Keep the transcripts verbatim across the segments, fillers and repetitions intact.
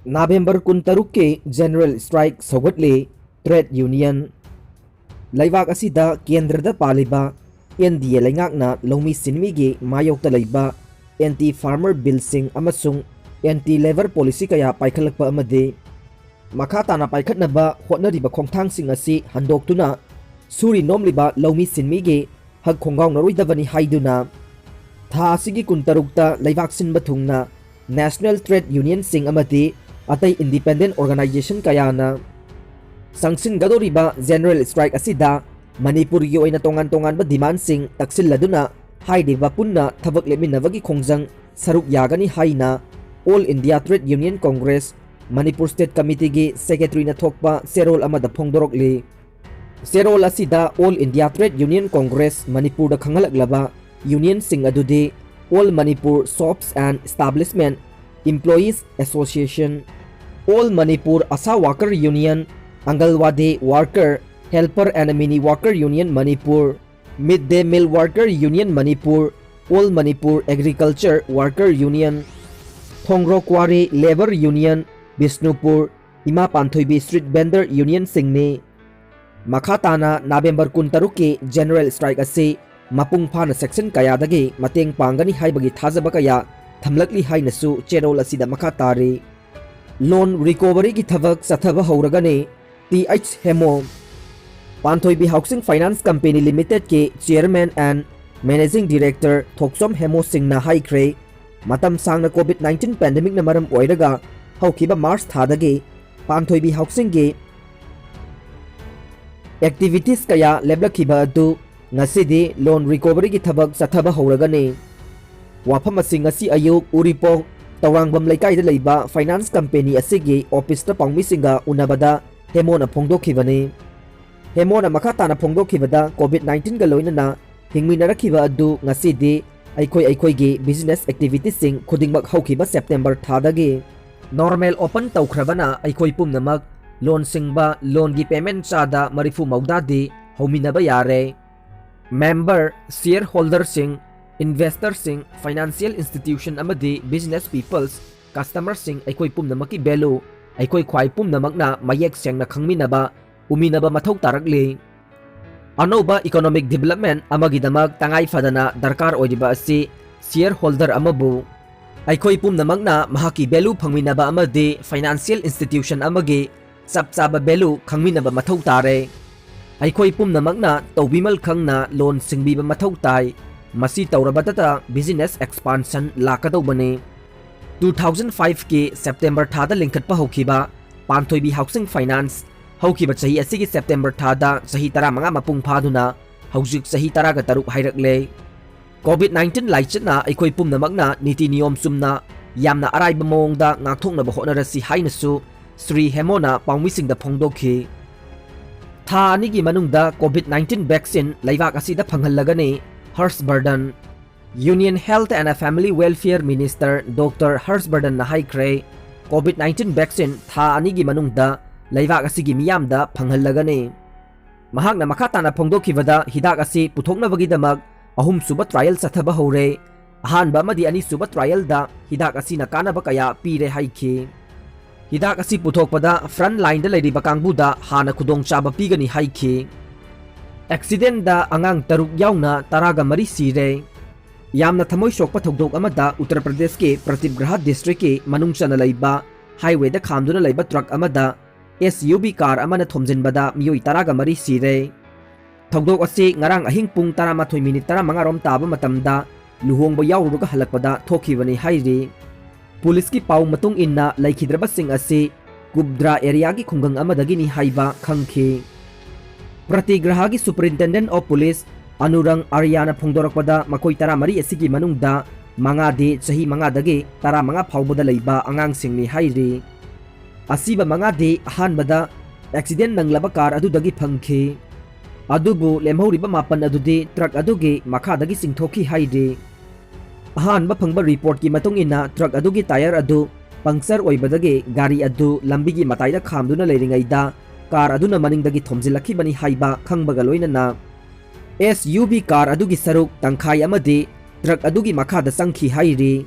November ꯀꯨꯟꯇꯔꯨꯛꯀꯤ general strike ꯁꯧꯒꯠꯂꯤ trade union꯫ ꯂꯩꯕꯥꯛ ꯑꯁꯤꯗ ꯀꯦꯟꯗ꯭ꯔꯗ ꯄꯥꯜꯂꯤꯕ N D A ꯂꯩꯉꯥꯛꯅ ꯂꯧꯃꯤ ꯁꯤꯟꯃꯤꯒꯤ ꯃꯥꯌꯣꯛꯇ ꯂꯩꯕ anti farmer billꯁꯤꯡ ꯑꯃꯁꯨꯡ anti labour policy ꯀꯌꯥ ꯄꯥꯏꯈꯠꯂꯛꯄ ꯑꯃꯗꯤ ꯃꯈꯥ ꯇꯥꯅ ꯄꯥꯏꯈꯠꯅꯕ ꯍꯣꯠꯅꯔꯤꯕ ꯈꯣꯡꯊꯥꯡꯁꯤꯡ ꯑꯁꯤ ꯍꯟꯗꯣꯛꯇꯨꯅ ꯁꯨꯔꯤ ꯅꯣꯝꯂꯤꯕ ꯂꯧꯃꯤ ꯁꯤꯟꯃꯤꯒꯤ ꯍꯛ ꯈꯣꯡꯒꯥꯎꯅꯔꯣꯏꯗꯕꯅꯤ ꯍꯥꯏꯗꯨꯅ ꯊꯥ ꯑꯁꯤꯒꯤ ꯀꯨꯟꯇꯔꯨꯛꯇ ꯂꯩꯕꯥꯛ ꯁꯤꯟꯕ ꯊꯨꯡꯅ national trade unionꯁꯤꯡ ꯑꯃꯗꯤ ꯑꯇꯩ independent organisation ꯀꯌꯥꯅ ꯆꯪꯁꯤꯟꯒꯗꯧꯔꯤꯕ general strike ꯑꯁꯤꯗ ꯃꯅꯤꯄꯨꯔꯒꯤ ꯑꯣꯏꯅ ꯇꯣꯉꯥꯟ ꯇꯣꯉꯥꯟꯕ demandꯁꯤꯡ ꯇꯛꯁꯤꯜꯂꯗꯨꯅ ꯍꯥꯏꯔꯤꯕ ꯄꯨꯟꯅ ꯊꯕꯛ ꯂꯦꯞꯃꯤꯟꯅꯕꯒꯤ ꯈꯣꯡꯖꯪ ꯁꯔꯨꯛ ꯌꯥꯒꯅꯤ ꯍꯥꯏꯅ All India Trade Union Congress Manipur State Committeeꯒꯤ secretaryꯅ ꯊꯣꯛꯄ ꯆꯦꯔꯣꯜ ꯑꯃꯗ ꯐꯣꯡꯗꯣꯔꯛꯂꯤ꯫ ꯆꯦꯔꯣꯜ ꯑꯁꯤꯗ All India Trade Union Congress ꯃꯅꯤꯄꯨꯔꯗ ꯈꯪꯍꯜꯂꯛꯂꯕ unionꯁꯤꯡ ꯑꯗꯨꯗꯤ All Manipur Shops and Establishment Employees Association, All Manipur Asha Worker Union, Anganwadi Worker, Helper and Mini Worker Union Manipur, Mid Day Meal Worker Union Manipur, All Manipur Agriculture Worker Union, Thongro Quarry Labour Union, Bishnupur, ꯏꯃꯥ ꯄꯥꯟꯊꯣꯏꯕꯤ Street Vendor Unionꯁꯤꯡꯅꯤ꯫ ꯃꯈꯥ ꯇꯥꯅ November ꯀꯨꯟꯇꯔꯨꯛꯀꯤ general strike ꯑꯁꯤ ꯃꯄꯨꯡ ꯐꯥꯅ section ꯀꯌꯥꯗꯒꯤ ꯃꯇꯦꯡ ꯄꯥꯡꯒꯅꯤ ꯍꯥꯏꯕꯒꯤ ꯊꯥꯖꯕ ꯀꯌꯥ ꯊꯝꯂꯛꯂꯤ ꯍꯥꯏꯅꯁꯨ ꯆꯦꯔꯣꯜ ꯑꯁꯤꯗ ꯃꯈꯥ ꯇꯥꯔꯤ꯫ Loan recoveryꯒꯤ ꯊꯕꯛ ꯆꯠꯊꯕ ꯍꯧꯔꯒꯅꯤ꯫ Th Hemo꯫ Panthoibi Housing Finance Company Limitedꯀꯤ Chairman and Managing Director ꯊꯣꯛꯆꯣꯝ ꯍꯦꯃꯣ ꯁꯤꯡꯅ ꯍꯥꯏꯈ꯭ꯔꯦ, ꯃꯇꯝ ꯁꯥꯡꯅ COVID nineteen pandemicꯅ ꯃꯔꯝ ꯑꯣꯏꯔꯒ ꯍꯧꯈꯤꯕ March ꯊꯥꯗꯒꯤ ꯄꯥꯟꯊꯣꯏꯕꯤ Housingꯒꯤ activities ꯀꯌꯥ ꯂꯦꯞꯂꯛꯈꯤꯕ ꯑꯗꯨ ꯉꯁꯤꯗꯤ loan recoveryꯒꯤ ꯊꯕꯛ ꯆꯠꯊꯕ ꯍꯧꯔꯒꯅꯤ꯫ ꯋꯥꯐꯝ ꯑꯁꯤ ꯉꯁꯤ ꯑꯌꯨꯛ ꯎꯔꯤꯄꯣꯛ ꯇꯧꯔꯥꯡꯕꯝ ꯂꯩꯀꯥꯏꯗ ꯂꯩꯕ finance company ꯑꯁꯤꯒꯤ officeꯇ ꯄꯥꯎꯃꯤꯁꯤꯡꯒ ꯎꯅꯕꯗ ꯍꯦꯃꯣꯅ ꯐꯣꯡꯗꯣꯛꯈꯤꯕꯅꯤ꯫ ꯍꯦꯃꯣꯅ ꯃꯈꯥ ꯇꯥꯅ ꯐꯣꯡꯗꯣꯛꯈꯤꯕꯗ, COVID nineteenꯒ ꯂꯣꯏꯅꯅ ꯍꯤꯡꯃꯤꯟꯅꯔꯛꯈꯤꯕ ꯑꯗꯨ ꯉꯁꯤꯗꯤ ꯑꯩꯈꯣꯏ ꯑꯩꯈꯣꯏꯒꯤ business activitiesꯁꯤꯡ ꯈꯨꯗꯤꯡꯃꯛ ꯍꯧꯈꯤꯕ September ꯊꯥꯗꯒꯤ normal open ꯇꯧꯈ꯭ꯔꯕꯅ ꯑꯩꯈꯣꯏ ꯄꯨꯝꯅꯃꯛ loan ꯁꯤꯡꯕ loanꯒꯤ payment ꯆꯥꯗ ꯃꯔꯤꯐꯨ ꯃꯧꯗ꯭ꯔꯥꯗꯤ ꯍꯧꯃꯤꯟꯅꯕ ꯌꯥꯔꯦ꯫ Member, shareholderꯁꯤꯡ, investorꯁꯤꯡ, financial institution ꯑꯃꯗꯤ business peoples customerꯁꯤꯡ, ꯑꯩꯈꯣꯏ ꯄꯨꯝꯅꯃꯛꯀꯤ value ꯑꯩꯈꯣꯏ ꯈ꯭ꯋꯥꯏ ꯄꯨꯝꯅꯃꯛꯅ ꯃꯌꯦꯛ ꯁꯦꯡꯅ ꯈꯪꯃꯤꯟꯅꯕ, ꯎꯃꯤꯟꯅꯕ ꯃꯊꯧ ꯇꯥꯔꯛꯂꯤ꯫ ꯑꯅꯧꯕ economic development ꯑꯃꯒꯤꯗꯃꯛ ꯇꯉꯥꯏ ꯐꯗꯅ ꯗꯔꯀꯥꯔ ꯑꯣꯏꯔꯤꯕ ꯑꯁꯤ shareholder ꯑꯃꯕꯨ ꯑꯩꯈꯣꯏ ꯄꯨꯝꯅꯃꯛꯅ ꯃꯍꯥꯛꯀꯤ value ꯐꯪꯃꯤꯟꯅꯕ ꯑꯃꯗꯤ financial institution ꯑꯃꯒꯤ ꯆꯞ ꯆꯥꯕ value ꯈꯪꯃꯤꯟꯅꯕ ꯃꯊꯧ ꯇꯥꯔꯦ꯫ ꯑꯩꯈꯣꯏ ꯄꯨꯝꯅꯃꯛꯅ ꯇꯧꯕꯤꯃꯜ ꯈꯪꯅ loan ꯁꯤꯡꯕꯤꯕ ꯃꯊꯧ ꯇꯥꯏ꯫ ꯃꯁꯤ ꯇꯧꯔꯕꯗꯇ business expansion ꯂꯥꯛꯀꯗꯧꯕꯅꯤ꯫ Two thousand fiveꯀꯤ September ꯊꯥꯗ ꯂꯤꯡꯈꯠꯄ ꯍꯧꯈꯤꯕ ꯄꯥꯟꯊꯣꯏꯕꯤ Housing Finance ꯍꯧꯈꯤꯕ ꯆꯍꯤ ꯑꯁꯤꯒꯤ September ꯊꯥꯗ ꯆꯍꯤ ꯇꯔꯥꯃꯉꯥ ꯃꯄꯨꯡ ꯐꯥꯗꯨꯅ ꯍꯧꯖꯤꯛ ꯆꯍꯤ ꯇꯔꯥꯒ ꯇꯔꯨꯛ ꯍꯥꯏꯔꯛꯂꯦ꯫ COVID nineteen ꯂꯥꯏꯆꯠꯅ ꯑꯩꯈꯣꯏ ꯄꯨꯝꯅꯃꯛꯅ ꯅꯤꯇꯤ ꯅꯤꯌꯣꯝ ꯆꯨꯝꯅ ꯌꯥꯝꯅ ꯑꯔꯥꯏꯕ ꯃꯑꯣꯡꯗ ꯉꯥꯛꯊꯣꯛꯅꯕ ꯍꯣꯠꯅꯔꯁꯤ ꯍꯥꯏꯅꯁꯨ ꯁ꯭ꯔꯤ ꯍꯦꯃꯣꯅ ꯄꯥꯎꯃꯤꯁꯤꯡꯗ ꯐꯣꯡꯗꯣꯛꯈꯤ꯫ ꯊꯥ ꯑꯅꯤꯒꯤ ꯃꯅꯨꯡꯗ COVID nineteen vaccine ꯂꯩꯕꯥꯛ ꯑꯁꯤꯗ ꯐꯪꯍꯜꯂꯒꯅꯤ, Harsh Vardhan. Union Health and Family Welfare Minister Doctor Harsh ꯕꯔꯗꯟꯅ ꯍꯥꯏꯈ꯭ꯔꯦ, COVID nineteen vaccine ꯊꯥ ꯑꯅꯤꯒꯤ ꯃꯅꯨꯡꯗ ꯂꯩꯕꯥꯛ ꯑꯁꯤꯒꯤ ꯃꯤꯌꯥꯝꯗ ꯐꯪꯍꯜꯂꯒꯅꯤ꯫ ꯃꯍꯥꯛꯅ ꯃꯈꯥ ꯇꯥꯅ ꯐꯣꯡꯗꯣꯛꯈꯤꯕꯗ, ꯍꯤꯗꯥꯛ ꯑꯁꯤ ꯄꯨꯊꯣꯛꯅꯕꯒꯤꯗꯃꯛ ꯑꯍꯨꯝꯁꯨꯕ trial ꯆꯠꯊꯕ ꯍꯧꯔꯦ꯫ ꯑꯍꯥꯟꯕ ꯑꯃꯗꯤ ꯑꯅꯤꯁꯨꯕ trialꯗ ꯍꯤꯗꯥꯛ ꯑꯁꯤꯅ ꯀꯥꯟꯅꯕ ꯀꯌꯥ ꯄꯤꯔꯦ ꯍꯥꯏꯈꯤ꯫ ꯍꯤꯗꯥꯛ ꯑꯁꯤ ꯄꯨꯊꯣꯛꯄꯗ front lineꯗ ꯂꯩꯔꯤꯕ ꯀꯥꯡꯕꯨꯗ ꯍꯥꯟꯅ ꯈꯨꯗꯣꯡꯆꯥꯕ ꯄꯤꯒꯅꯤ ꯍꯥꯏꯈꯤ꯫ Accidentꯗ ꯑꯉꯥꯡ ꯇꯔꯨꯛ ꯌꯥꯎꯅ ꯇꯔꯥꯒ ꯃꯔꯤ ꯁꯤꯔꯦ꯫ ꯌꯥꯝꯅ ꯊꯃꯣꯏ ꯁꯣꯛꯄ ꯊꯧꯗꯣꯛ ꯑꯃꯗ ꯎꯠꯇꯔ ꯄ꯭ꯔꯗꯦꯁꯀꯤ ꯄ꯭ꯔꯇꯤꯞꯒ꯭ꯔꯍ districtꯀꯤ ꯃꯅꯨꯡ ꯆꯟꯅ ꯂꯩꯕ highwayꯗ ꯈꯥꯝꯗꯨꯅ ꯂꯩꯕ truck ꯑꯃꯗ SUV car ꯑꯃꯅ ꯊꯣꯝꯖꯤꯟꯕꯗ ꯃꯤꯑꯣꯏ ꯇꯔꯥꯒ ꯃꯔꯤ ꯁꯤꯔꯦ꯫ ꯊꯧꯗꯣꯛ ꯑꯁꯤ ꯉꯔꯥꯡ ꯑꯍꯤꯡ ꯄꯨꯡ ꯇꯔꯥꯃꯥꯊꯣꯏ minute ꯇꯔꯥꯃꯉꯥ ꯔꯣꯝ ꯇꯥꯕ ꯃꯇꯝꯗ ꯂꯨꯍꯣꯡꯕ ꯌꯥꯎꯔꯨꯔꯒ ꯍꯜꯂꯛꯄꯗ ꯊꯣꯛꯈꯤꯕꯅꯤ ꯍꯥꯏꯔꯤ꯫ ꯄꯨꯂꯤꯁꯀꯤ ꯄꯥꯎ ꯃꯇꯨꯡ ꯏꯟꯅ, ꯂꯩꯈꯤꯗ꯭ꯔꯕꯁꯤꯡ ꯑꯁꯤ ꯀꯨꯕꯗ꯭ꯔꯥ areaꯒꯤ ꯈꯨꯡꯒꯪ ꯑꯃꯗꯒꯤꯅꯤ ꯍꯥꯏꯕ ꯈꯪꯈꯤ꯫ ꯄ꯭ꯔꯇꯤꯒ꯭ꯔꯍꯒꯤ Superintendent of Police ꯑꯅꯨꯔꯪ ꯑꯥꯔꯌꯥꯅ ꯐꯣꯡꯗꯣꯔꯛꯄꯗ, ꯃꯈꯣꯏ ꯇꯔꯥꯃꯔꯤ ꯑꯁꯤꯒꯤ ꯃꯅꯨꯡꯗ ꯃꯉꯥꯗꯤ ꯆꯍꯤ ꯃꯉꯥꯗꯒꯤ ꯇꯔꯥꯃꯉꯥ ꯐꯥꯎꯕꯗ ꯂꯩꯕ ꯑꯉꯥꯡꯁꯤꯡꯅꯤ ꯍꯥꯏꯔꯤ꯫ ꯑꯁꯤꯕ ꯃꯉꯥꯗꯤ ꯑꯍꯥꯟꯕꯗ accident ꯅꯪꯂꯕ car ꯑꯗꯨꯗꯒꯤ ꯐꯪꯈꯤ꯫ ꯑꯗꯨꯕꯨ ꯂꯦꯝꯍꯧꯔꯤꯕ ꯃꯥꯄꯟ ꯑꯗꯨꯗꯤ truck ꯑꯗꯨꯒꯤ ꯃꯈꯥꯗꯒꯤ ꯆꯤꯡꯊꯣꯛꯈꯤ ꯍꯥꯏꯔꯤ꯫ ꯑꯍꯥꯟꯕ ꯐꯪꯕ reportꯀꯤ ꯃꯇꯨꯡ ꯏꯟꯅ, truck ꯑꯗꯨꯒꯤ tyre ꯑꯗꯨ puncture ꯑꯣꯏꯕꯗꯒꯤ ꯒꯥꯔꯤ ꯑꯗꯨ ꯂꯝꯕꯤꯒꯤ ꯃꯇꯥꯏꯗ ꯈꯥꯝꯗꯨꯅ ꯂꯩꯔꯤꯉꯩꯗ car ꯑꯗꯨꯅ ꯃꯅꯤꯡꯗꯒꯤ ꯊꯣꯝꯖꯤꯜꯂꯛꯈꯤꯕꯅꯤ ꯍꯥꯏꯕ ꯈꯪꯕꯒ ꯂꯣꯏꯅꯅ SUV car ꯑꯗꯨꯒꯤ ꯁꯔꯨꯛ ꯇꯪꯈꯥꯏ ꯑꯃꯗꯤ truck ꯑꯗꯨꯒꯤ ꯃꯈꯥꯗ ꯆꯪꯈꯤ ꯍꯥꯏꯔꯤ꯫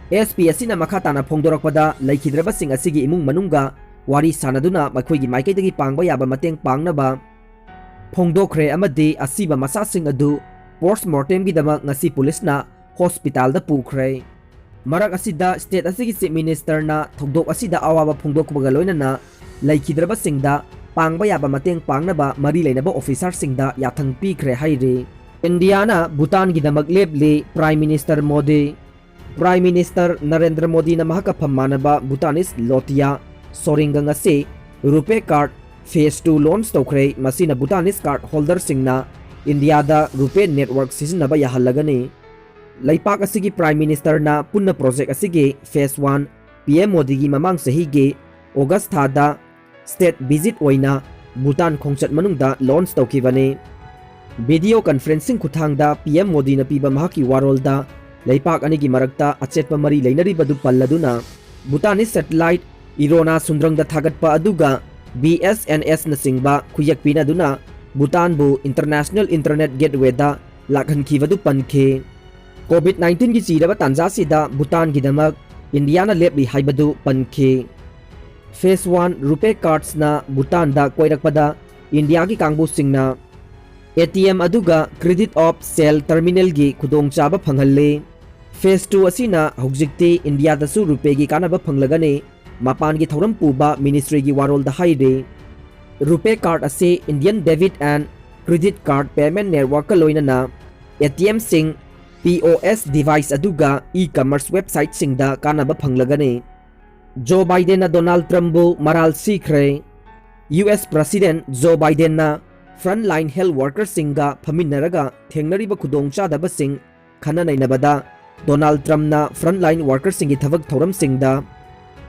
ꯑꯦꯁ ꯄꯤ ꯑꯁꯤꯅ ꯃꯈꯥ ꯇꯥꯅ ꯐꯣꯡꯗꯣꯔꯛꯄꯗ, ꯂꯩꯈꯤꯗ꯭ꯔꯕꯁꯤꯡ ꯑꯁꯤꯒꯤ ꯏꯃꯨꯡ ꯃꯅꯨꯡꯒ ꯋꯥꯔꯤ ꯁꯥꯅꯗꯨꯅ ꯃꯈꯣꯏꯒꯤ ꯃꯥꯏꯀꯩꯗꯒꯤ ꯄꯥꯡꯕ ꯌꯥꯕ ꯃꯇꯦꯡ ꯄꯥꯡꯅꯕ ꯐꯣꯡꯗꯣꯛꯈ꯭ꯔꯦ ꯑꯃꯗꯤ ꯑꯁꯤꯕ ꯃꯆꯥꯁꯤꯡ ꯑꯗꯨ ꯄꯣꯁ ꯃꯣꯔꯇꯦꯝꯒꯤꯗꯃꯛ ꯉꯁꯤ ꯄꯨꯂꯤꯁꯅ ꯍꯣꯁꯄꯤꯇꯥꯜꯗ ꯄꯨꯈ꯭ꯔꯦ꯫ ꯃꯔꯛ ꯑꯁꯤꯗ, ꯁ꯭ꯇꯦꯠ ꯑꯁꯤꯒꯤ ꯆꯤꯐ ꯃꯤꯅꯤꯁꯇꯔꯅ ꯊꯧꯗꯣꯛ ꯑꯁꯤꯗ ꯑꯋꯥꯕ ꯐꯣꯡꯗꯣꯛꯄꯒ ꯂꯣꯏꯅꯅ ꯂꯩꯈꯤꯗ꯭ꯔꯕꯁꯤꯡꯗ ꯄꯥꯡꯕ ꯌꯥꯕ ꯃꯇꯦꯡ ꯄꯥꯡꯅꯕ ꯃꯔꯤ ꯂꯩꯅꯕ ꯑꯣꯐꯤꯁꯥꯔꯁꯤꯡꯗ ꯌꯥꯊꯪ ꯄꯤꯈ꯭ꯔꯦ ꯍꯥꯏꯔꯤ꯫ ꯏꯟꯗꯤꯌꯥꯅ ꯚꯨꯇꯥꯟꯒꯤꯗꯃꯛ ꯂꯦꯞꯂꯤ, prime minister Modi. Prime minister Narendra ꯃꯣꯗꯤꯅ ꯃꯍꯥꯛꯀ ꯐꯝ ꯃꯥꯟꯅꯕ ꯚꯨꯇꯥꯅꯤꯁ ꯂꯣꯇꯤꯌꯥ ꯁꯣꯔꯤꯡꯒ ꯉꯁꯤ RuPay card phase two launch ꯇꯧꯈ꯭ꯔꯦ꯫ ꯃꯁꯤꯅ ꯚꯨꯇꯥꯅꯤꯁ ꯀꯥꯔꯗ ꯍꯣꯜꯗꯔꯁꯤꯡꯅ ꯏꯟꯗꯤꯌꯥꯗ ꯔꯨꯄꯦ ꯅꯦꯠꯋꯥꯔꯛ ꯁꯤꯖꯤꯟꯅꯕ ꯌꯥꯍꯜꯂꯒꯅꯤ꯫ ꯂꯩꯄꯥꯛ ꯑꯁꯤꯒꯤ ꯄ꯭ꯔꯥꯏꯝ ꯃꯤꯅꯤꯁꯇꯔꯅ ꯄꯨꯟꯅ ꯄ꯭ꯔꯣꯖꯦꯛ ꯑꯁꯤꯒꯤ ꯐꯦꯁ ꯋꯥꯟ ꯄꯤ ꯑꯦꯝ ꯃꯣꯗꯤꯒꯤ ꯃꯃꯥꯡ ꯆꯍꯤꯒꯤ ꯑꯣꯒꯁ ꯊꯥꯗ ꯁ꯭ꯇꯦꯠ ꯚꯤꯖꯤꯠ ꯑꯣꯏꯅ ꯚꯨꯇꯥꯟ ꯈꯣꯡꯆꯠ ꯃꯅꯨꯡꯗ ꯂꯣꯟꯆ ꯇꯧꯈꯤꯕꯅꯤ꯫ ꯚꯤꯗꯤꯑꯣ ꯀꯟꯐꯔꯦꯟꯁꯤꯡ ꯈꯨꯠꯊꯥꯡꯗ ꯄꯤ ꯑꯦꯝ ꯃꯣꯗꯤꯅ ꯄꯤꯕ ꯃꯍꯥꯛꯀꯤ ꯋꯥꯔꯣꯜꯗ ꯂꯩꯄꯥꯛ ꯑꯅꯤꯒꯤ ꯃꯔꯛꯇ ꯑꯆꯦꯠꯄ ꯃꯔꯤ ꯂꯩꯅꯔꯤꯕꯗꯨ ꯄꯜꯂꯗꯨꯅ, ꯚꯨꯇꯥꯅꯤꯁ ꯁꯦꯇꯦꯂꯥꯏꯠ ꯏꯔꯣꯅꯥ ꯁꯨꯟꯗ꯭ꯔꯪꯗ ꯊꯥꯒꯠꯄ ꯑꯗꯨꯒ ꯕꯤ ꯑꯦꯁ ꯑꯦꯟ ꯑꯦꯁꯅꯆꯤꯡꯕ ꯈꯨꯌꯦꯛ ꯄꯤꯅꯗꯨꯅ ꯚꯨꯇꯥꯟꯕꯨ ꯏꯟꯇꯔꯅꯦꯁꯅꯦꯜ ꯏꯟꯇꯔꯅꯦꯠ ꯒꯦꯠꯋꯦꯗ ꯂꯥꯛꯍꯟꯈꯤꯕꯗꯨ ꯄꯟꯈꯤ꯫ ꯀꯣꯚꯤꯗ ꯅꯥꯏꯟꯇꯤꯟꯒꯤ ꯆꯤꯔꯕ ꯇꯥꯟꯖꯥꯁꯤꯗ ꯚꯨꯇꯥꯟꯒꯤꯗꯃꯛ ꯏꯟꯗꯤꯌꯥꯅ ꯂꯦꯞꯂꯤ ꯍꯥꯏꯕꯗꯨ ꯄꯟꯈꯤ꯫ ꯐꯦꯁ ꯋꯥꯟ ꯔꯨꯄꯦ ꯀꯥꯔꯗꯁꯅ ꯚꯨꯇꯥꯟꯗ ꯀꯣꯏꯔꯛꯄꯗ ꯏꯟꯗꯤꯌꯥꯒꯤ ꯀꯥꯡꯕꯨꯁꯤꯡꯅ ꯑꯦ ꯇꯤ ꯑꯦꯝ ꯑꯗꯨꯒ ꯀ꯭ꯔꯦꯗꯤꯠ ꯑꯣꯐ ꯁꯦꯜ ꯇꯔꯃꯤꯅꯦꯜꯒꯤ ꯈꯨꯗꯣꯡꯆꯥꯕ ꯐꯪꯍꯜꯂꯤ꯫ ꯐꯦꯁ ꯇꯨ ꯑꯁꯤꯅ ꯍꯧꯖꯤꯛꯇꯤ ꯏꯟꯗꯤꯌꯥꯗꯁꯨ ꯔꯨꯄꯦꯒꯤ ꯀꯥꯟꯅꯕ ꯐꯪꯂꯒꯅꯤ, ꯃꯄꯥꯟꯒꯤ ꯊꯧꯔꯝ ꯄꯨꯕ ꯃꯤꯅꯤꯁꯇ꯭ꯔꯤꯒꯤ ꯋꯥꯔꯣꯜꯗ ꯍꯥꯏꯔꯤ꯫ ꯔꯨꯄꯦ ꯀꯥꯔꯗ ꯑꯁꯤ Indian debit and credit card payment ꯅꯦꯠꯋꯥꯔꯛꯀ ꯂꯣꯏꯅꯅ ꯑꯦ ꯇꯤ ꯑꯦꯝꯁꯤꯡ, ꯄꯤ ꯑꯣ ꯑꯦꯁ ꯗꯤꯚꯥꯏꯁ ꯑꯗꯨꯒ ꯏ-ꯀꯃꯔꯁ ꯋꯦꯕꯁꯥꯏꯠꯁꯤꯡꯗ ꯀꯥꯟꯅꯕ ꯐꯪꯂꯒꯅꯤ꯫ ꯖꯣ ꯕꯥꯏꯗꯦꯟꯅ ꯗꯣꯅꯥꯜꯗ ꯇ꯭ꯔꯝꯞꯕꯨ ꯃꯔꯥꯜ ꯁꯤꯈ꯭ꯔꯦ꯫ ꯌꯨ ꯑꯦꯁ ꯄ꯭ꯔꯁꯤꯗꯦꯟꯠ ꯖꯣ ꯕꯥꯏꯗꯦꯟꯅ ꯐ꯭ꯔꯟꯠꯂꯥꯏꯟ ꯍꯦꯜꯊ ꯋꯥꯔꯀꯔꯁꯤꯡꯒ ꯐꯝꯃꯤꯟꯅꯔꯒ ꯊꯦꯡꯅꯔꯤꯕ ꯈꯨꯗꯣꯡꯆꯥꯗꯕꯁꯤꯡ ꯈꯟꯅ ꯅꯩꯅꯕꯗ ꯗꯣꯅꯥꯜꯗ ꯇ꯭ꯔꯝꯞꯅ ꯐ꯭ꯔꯟꯠꯂꯥꯏꯟ ꯋꯥꯔꯀꯔꯁꯤꯡꯒꯤ ꯊꯕꯛ ꯊꯧꯔꯝꯁꯤꯡꯗ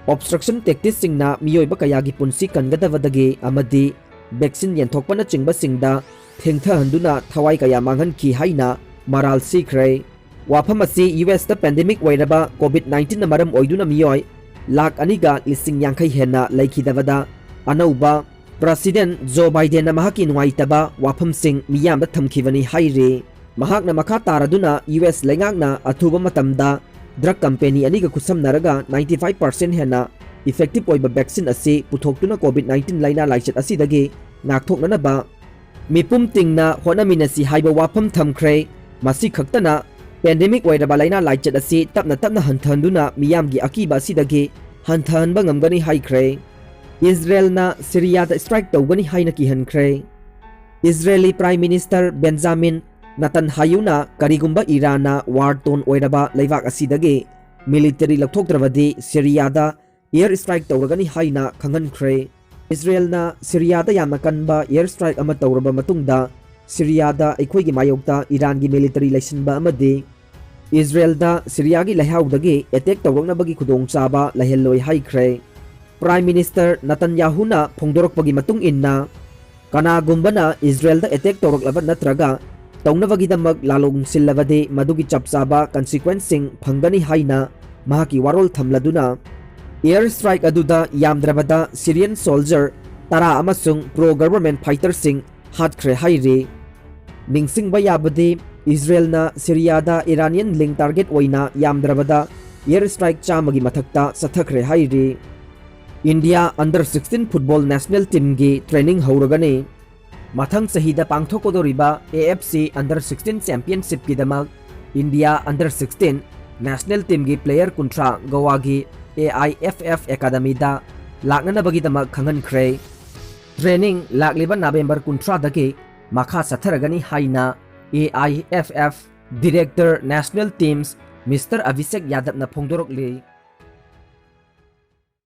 ꯑꯣꯕꯁꯇ꯭ꯔꯛꯁꯟ ꯇꯦꯛꯇꯤꯛꯁꯁꯤꯡꯅ ꯃꯤꯑꯣꯏꯕ ꯀꯌꯥꯒꯤ ꯄꯨꯟꯁꯤ ꯀꯟꯒꯗꯕꯗꯒꯤ ꯑꯃꯗꯤ ꯚꯦꯛꯁꯤꯟ ꯌꯦꯟꯊꯣꯛꯄꯅꯆꯤꯡꯕꯁꯤꯡꯗ ꯊꯦꯡꯊꯍꯟꯗꯨꯅ ꯊꯋꯥꯏ ꯀꯌꯥ ꯃꯥꯡꯍꯟꯈꯤ ꯍꯥꯏꯅ ꯃꯔꯥꯜ ꯁꯤꯈ꯭ꯔꯦ꯫ ꯋꯥꯐꯝ ꯑꯁꯤ ꯌꯨ ꯑꯦꯁꯇ ꯄꯦꯟꯗꯦꯃꯤꯛ ꯑꯣꯏꯔꯕ ꯀꯣꯚꯤꯗ ꯅꯥꯏꯟꯇꯤꯟꯅ ꯃꯔꯝ ꯑꯣꯏꯗꯨꯅ ꯃꯤꯑꯣꯏ ꯂꯥꯈ ꯑꯅꯤꯒ ꯂꯤꯁꯤꯡ ꯌꯥꯡꯈꯩ ꯍꯦꯟꯅ ꯂꯩꯈꯤꯗꯕꯗ ꯑꯅꯧꯕ ꯄ꯭ꯔꯁꯤꯗꯦꯟꯠ ꯖꯣ ꯕꯥꯏꯗꯦꯟꯅ ꯃꯍꯥꯛꯀꯤ ꯅꯨꯡꯉꯥꯏꯇꯕ ꯋꯥꯐꯝꯁꯤꯡ ꯃꯤꯌꯥꯝꯗ ꯊꯝꯈꯤꯕꯅꯤ ꯍꯥꯏꯔꯤ꯫ ꯃꯍꯥꯛꯅ ꯃꯈꯥ ꯇꯥꯔꯗꯨꯅ ꯌꯨ ꯑꯦꯁ ꯂꯩꯉꯥꯛꯅ ꯑꯊꯨꯕ ꯃꯇꯝꯗ drug company ꯑꯅꯤꯒ ꯈꯨꯠꯁꯝꯅꯔꯒ ninety five percent ꯍꯦꯟꯅ effective ꯑꯣꯏꯕ vaccine ꯑꯁꯤ ꯄꯨꯊꯣꯛꯇꯨꯅ COVID nineteen ꯂꯥꯏꯅꯥ ꯂꯥꯏꯆꯠ ꯑꯁꯤꯗꯒꯤ ꯉꯥꯛꯊꯣꯛꯅꯅꯕ ꯃꯤꯄꯨꯝ ꯇꯤꯡꯅ ꯍꯣꯠꯅꯃꯤꯟꯅꯁꯤ ꯍꯥꯏꯕ ꯋꯥꯐꯝ ꯊꯝꯈ꯭ꯔꯦ꯫ ꯃꯁꯤ ꯈꯛꯇꯅ pandemic ꯑꯣꯏꯔꯕ ꯂꯥꯏꯅꯥ ꯂꯥꯏꯆꯠ ꯑꯁꯤ ꯇꯞꯅ ꯇꯞꯅ ꯍꯟꯊꯍꯟꯗꯨꯅ ꯃꯤꯌꯥꯝꯒꯤ ꯑꯀꯤꯕ ꯑꯁꯤꯗꯒꯤ ꯍꯟꯊꯍꯟꯕ ꯉꯝꯒꯅꯤ ꯍꯥꯏꯈ꯭ꯔꯦ꯫ ꯏꯖꯔꯦꯜꯅ ꯁꯤꯔꯤꯌꯥꯗ strike ꯇꯧꯒꯅꯤ ꯍꯥꯏꯅ ꯀꯤꯍꯟꯈ꯭ꯔꯦ꯫ ꯏꯖꯔꯦꯂꯤ Prime Minister Benjamin Netanyahuꯅ ꯀꯔꯤꯒꯨꯝꯕ ꯏꯔꯥꯟꯅ war torn ꯑꯣꯏꯔꯕ ꯂꯩꯕꯥꯛ ꯑꯁꯤꯗꯒꯤ military ꯂꯧꯊꯣꯛꯇ꯭ꯔꯕꯗꯤ ꯁꯤꯔꯤꯌꯥꯗ air strike ꯇꯧꯔꯒꯅꯤ ꯍꯥꯏꯅ ꯈꯪꯍꯟꯈ꯭ꯔꯦ꯫ ꯏꯖꯔꯦꯜꯅ ꯁꯤꯔꯤꯌꯥꯗ ꯌꯥꯝꯅ ꯀꯟꯕ air strike ꯑꯃ ꯇꯧꯔꯕ ꯃꯇꯨꯡꯗ ꯁꯤꯔꯤꯌꯥꯗ ꯑꯩꯈꯣꯏꯒꯤ ꯃꯥꯌꯣꯛꯇ ꯏꯔꯥꯟꯒꯤ military ꯂꯩꯁꯤꯟꯕ ꯑꯃꯗꯤ ꯏꯖꯔꯦꯜꯗ ꯁꯤꯔꯤꯌꯥꯒꯤ ꯂꯩꯍꯥꯎꯗꯒꯤ attack ꯇꯧꯔꯛꯅꯕꯒꯤ ꯈꯨꯗꯣꯡꯆꯥꯕ ꯂꯩꯍꯜꯂꯣꯏ ꯍꯥꯏꯈ꯭ꯔꯦ꯫ Prime Minister ꯅꯇꯟꯌꯥꯍꯨꯅ ꯐꯣꯡꯗꯣꯔꯛꯄꯒꯤ ꯃꯇꯨꯡ ꯏꯟꯅ, ꯀꯅꯥꯒꯨꯝꯕꯅ ꯏꯖꯔꯦꯜꯗ attack ꯇꯧꯔꯛꯂꯕ ꯅꯠꯇ꯭ꯔꯒ ꯇꯧꯅꯕꯒꯤꯗꯃꯛ ꯂꯥꯂꯣꯡꯁꯤꯜꯂꯕꯗꯤ ꯃꯗꯨꯒꯤ ꯆꯞ ꯆꯥꯕ consequenceꯁꯤꯡ ꯐꯪꯒꯅꯤ ꯍꯥꯏꯅ ꯃꯍꯥꯛꯀꯤ ꯋꯥꯔꯣꯜ ꯊꯝꯂꯗꯨꯅ, air strike ꯑꯗꯨꯗ ꯌꯥꯝꯗ꯭ꯔꯕꯗ Syrian soldier ꯇꯔꯥ ꯑꯃꯁꯨꯡ pro government fighterꯁꯤꯡ ꯍꯥꯠꯈ꯭ꯔꯦ ꯍꯥꯏꯔꯤ꯫ ꯅꯤꯡꯁꯤꯡꯕ ꯌꯥꯕꯗꯤ, ꯏꯖꯔꯦꯜꯅ ꯁꯤꯔꯤꯌꯥꯗ Iranian ꯂꯤꯡ target ꯑꯣꯏꯅ ꯌꯥꯝꯗ꯭ꯔꯕꯗ air strike ꯆꯥꯝꯃꯒꯤ ꯃꯊꯛꯇ ꯆꯠꯊꯈ꯭ꯔꯦ ꯍꯥꯏꯔꯤ꯫ India under sixteen football national teamꯒꯤ training ꯍꯧꯔꯒꯅꯤ꯫ ꯃꯊꯪ ꯆꯍꯤꯗ ꯄꯥꯡꯊꯣꯛꯀꯗꯧꯔꯤꯕ AFC under sixteen championshipꯀꯤꯗꯃꯛ India under sixteen national teamꯒꯤ player ꯀꯨꯟꯊ꯭ꯔꯥ ꯒꯣꯋꯥꯒꯤ AIFF academyꯗ ꯂꯥꯛꯅꯅꯕꯒꯤꯗꯃꯛ ꯈꯪꯍꯟꯈ꯭ꯔꯦ꯫ Training ꯂꯥꯛꯂꯤꯕ November ꯀꯨꯟꯊ꯭ꯔꯥꯗꯒꯤ ꯃꯈꯥ ꯆꯠꯊꯔꯒꯅꯤ ꯍꯥꯏꯅ AIFF director national teams Mister Abhishek Yadavꯅ ꯐꯣꯡꯗꯣꯔꯛꯂꯤ꯫